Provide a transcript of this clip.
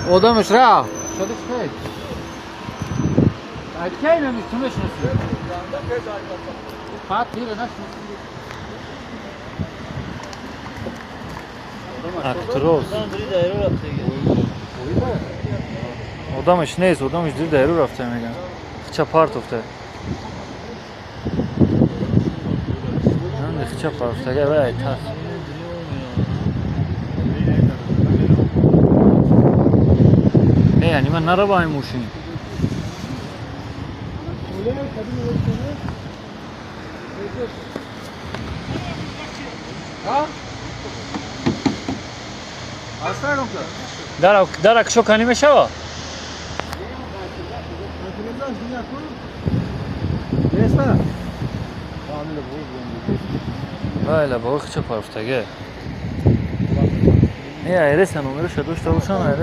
Одамаш рафт. Шодиш нест. Кай намиш ту мешиноси? Фат тира нашиноси. Актрос. Одамаш нест, одамаш дир дайру рафта меган. Хича партофта. Хича партофта, вай тах. Яъне ман нараваи мошин. Дара кшо кани мешава? Вайла, бо хича парфтаге. Не, айреса номероша дошта бошам, айреса.